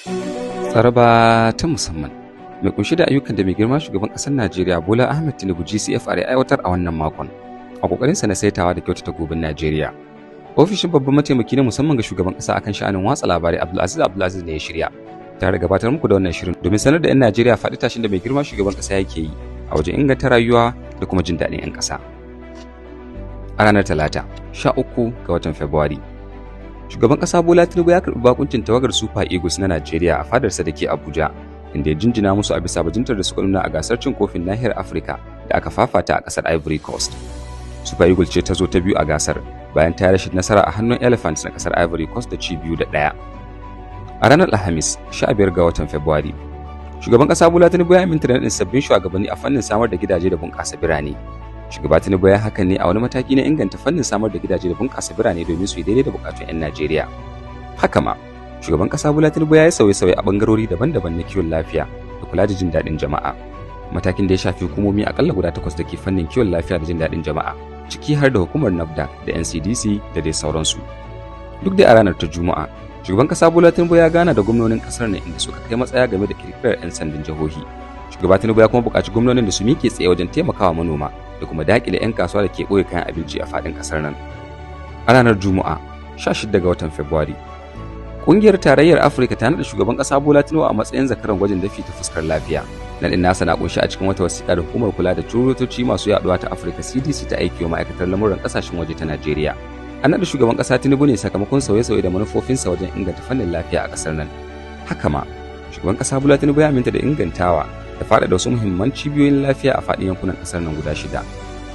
Tsaraba ta musamman mai kunshi da ayyukan da mai girma shugaban ƙasar Najeriya Bola Ahmed Tinubu GCFR ya aiwatar a wannan makon a kokarinsa na saitawa da kyautata gobin Najeriya. Ofishin babban mataimaki na musamman ga shugaban ƙasa akan sha'anin watsa labarai, Abdulaziz Abdulaziz, ne ya shirya tare gabatar muku da wannan shirin domin sanar da 'yan Najeriya faɗi tashin da mai girma shugaban ƙasa yake yi a wajen inganta rayuwa da kuma jin daɗin 'yan ƙasa. A ranar Talata, 13 ga watan Fabrairu, shugaban ƙasa Bola Tinubu ya karɓi bakuncin tawagar Super Eagles na Najeriya a fadarsa da ke Abuja, inda ya jinjina musu a bisa bajintar da suka nuna a gasar cin kofin nahiyar Afirka da aka fafata a ƙasar Ivory Coast. Super Eagles ce ta zo ta biyu a gasar bayan ta rashin nasara a hannun Elephants na ƙasar Ivory Coast da ci 2-1. A ranar Alhamis, 15 ga watan Fabrairu, shugaban ƙasa Bola Tinubu ya aminta da naɗin sabbin shugabanni a fannin samar da gidaje da bunƙasa birane. Shugaba Tinubu ya hakan ne a wani mataki na inganta fannin samar da gidaje da bunƙasa birane domin su yi daidai da buƙatun 'yan Najeriya. Haka ma, shugaban ƙasa Bola Tinubu ya yi sauye-sauye a ɓangarori daban-daban na kiwon lafiya da kula da jin daɗin jama'a. Matakin da ya shafi hukumomi akalla guda takwas da ke fannin kiwon lafiya da jin daɗin jama'a, ciki har da hukumar NAFDAC da NCDC da dai sauransu. Duk dai a ranar ta Juma'a, shugaban ƙasa Bola Tinubu ya gana da gwamnonin ƙasar nan, inda suka kai matsaya game da kirkirar 'yan sandan jihohi. Shugaba Tinubu ya kuma buƙaci gwamnonin da su miƙe tsaye wajen taimakawa manoma da kuma daƙile 'yan kasuwa da ke ɓoye kayan abinci a faɗin ƙasar nan. A ranar Juma'a, 16 ga watan Fabrairu, Ƙungiyar Tarayyar Afirka ta naɗa shugaban ƙasa Bola Tinubu a matsayin zakaran gwajin dafi ta fuskar lafiya. Naɗin nasa na ƙunshi a cikin wata wasiƙa da hukumar kula da cututtuka masu yaɗuwa ta Afirka, CDC, ta aiki wa ma'aikatar lamuran ƙasashen waje ta Najeriya. An naɗa shugaban ƙasa Tinubu ne sakamakon sauye-sauye da manufofinsa wajen inganta fannin lafiya a ƙasar nan. Haka ma, shugaban ƙasa Bola Tinubu ya aminta da ingantawa da faɗaɗa wasu muhimman cibiyoyin lafiya a faɗin yankunan ƙasar nan guda shida.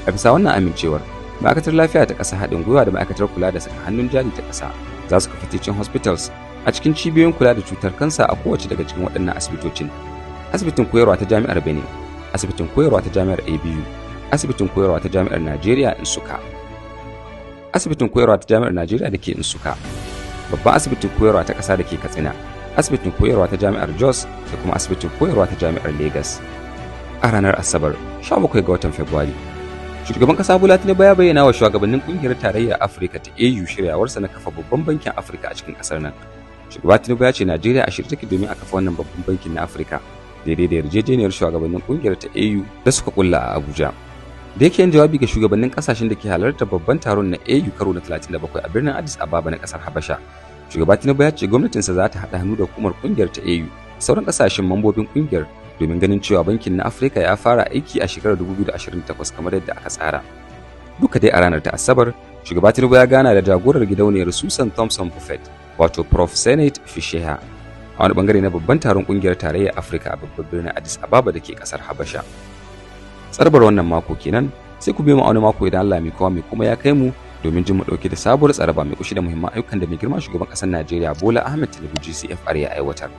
A bisa wannan amincewar, ma'aikatar lafiya ta ƙasa haɗin gwiwa da ma'aikatar kula da saka hannun jari ta ƙasa za su kafa teaching hospitals a cikin cibiyoyin kula da cutar kansa a kowace daga cikin waɗannan asibitocin: asibitin koyarwa ta Jami'ar Benin, asibitin koyarwa ta Jami'ar ABU, asibitin koyarwa ta Jami'ar Najeriya Nsukka, asibitin koyarwa ta Jami'ar Najeriya da ke Nsukka, babban asibitin koyarwa ta ƙasa da ke Katsina, asibitin koyarwa ta Jami'ar Jos da kuma asibitin koyarwa ta Jami'ar Lagos. A ranar Asabar, 17 ga watan Fabrairu, shugaban kasa Bola Tinubu ya bayyana wa shugabannin Kungiyar Tarayyar Afirka ta AU shiryawarsa na kafa babban bankin Afirka a cikin kasar nan. Shugaba Tinubu ya ce Najeriya a shirye take domin a kafa wannan babban bankin na Afirka daidai da yarjejeniyar shugabannin kungiyar ta AU da suka kulla a Abuja. Da yake yin jawabi ga shugabannin kasashen da ke halartar babban taron na AU karo na 37 a birnin Addis Ababa na kasar Habasha, shugaba Tinubu ya ce gwamnatinsa za ta haɗa hannu da hukumar kungiyar ta AU, sauran kasashen mambobin kungiyar, domin ganin cewa bankin na Afirka ya fara aiki a shekarar 2028 kamar yadda aka tsara. Duka dai a ranar ta Asabar, shugaba Tinubu ya gana da jagorar gidauniyar Susan Thompson Buffett, wato Prof. Senait Fisseha, a wani bangare na babban taron Kungiyar Tarayyar Afirka a babban birnin Addis Ababa da ke kasar Habasha. Tsarabar wannan mako kenan, sai ku biyo mu a wani mako idan Allah mai kowa mai kuma ya kai mu, domin jin mu dauke da sabuwar tsaraba mai kunshe da muhimman ayyukan da mai girma shugaban kasar Najeriya Bola Ahmed Tinubu GCFR ya aiwatar.